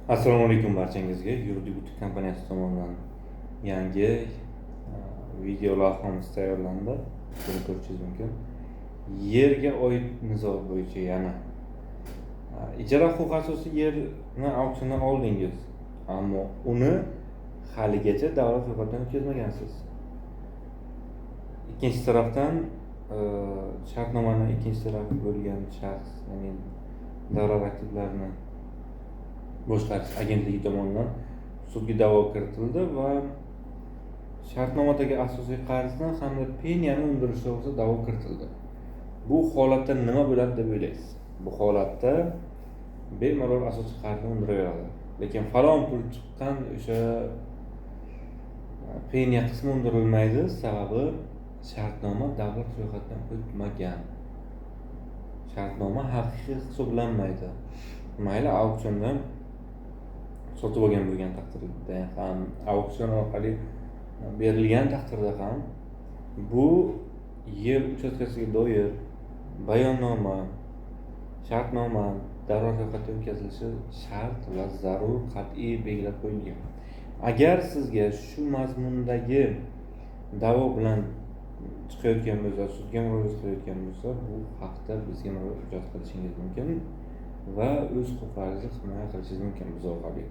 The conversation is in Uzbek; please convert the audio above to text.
Assalomu alaykum barchangizga. Yuridik Butik kompaniyasi tomonidan yangi video lavhamiz tayyorlandi. Buni ko'rishingiz mumkin. Yerga oid nizo bo'yicha yana ijara huquqi asosida yerni auksiondan oldingiz, ammo uni haligacha davlat ro'yxatidan o'tkazmagansiz. Ikkinchi tarafdan shartnomani ikkinchi tarafi bo'lgan shaxs, ya'ni davlat aktivlarini boshqarish agentligi tomonidan sudga da'vo kiritildi va shartnomadagi asosiy qarzni hamda penyani undirish to'g'risida da'vo kiritildi. Bu holatda nima bo'ladi deb o'ylaysiz? Bu holatda bemalol asosiy qarzni undiraveradi, lekin falon pul chiqqan o'sha penya qismi undirilmaydi, sababi shartnoma davlat ro'yxatidan o'tmagan. Shartnoma haqiqiy hisoblanmaydi. Mayli, auksiondan sotib olgan bo'lgan taqdirda ham, auksion orqali berilgan taqdirda ham bu yer uchastkasiga doir bayonnoma, shartnoma davlat ro'yxatidan o'tkazilishi shart va zarur, qat'iy belgilab qo'yilgan. Agar sizga shu mazmundagi da'vo bilan chiqayotgan bo'lsa, sudga murojaat qilayotgan bo'lsa, bu haqda bizga murojaat qilishingiz mumkin va o'z huquqlaringizni himoya qilishingiz mumkin biz orqali.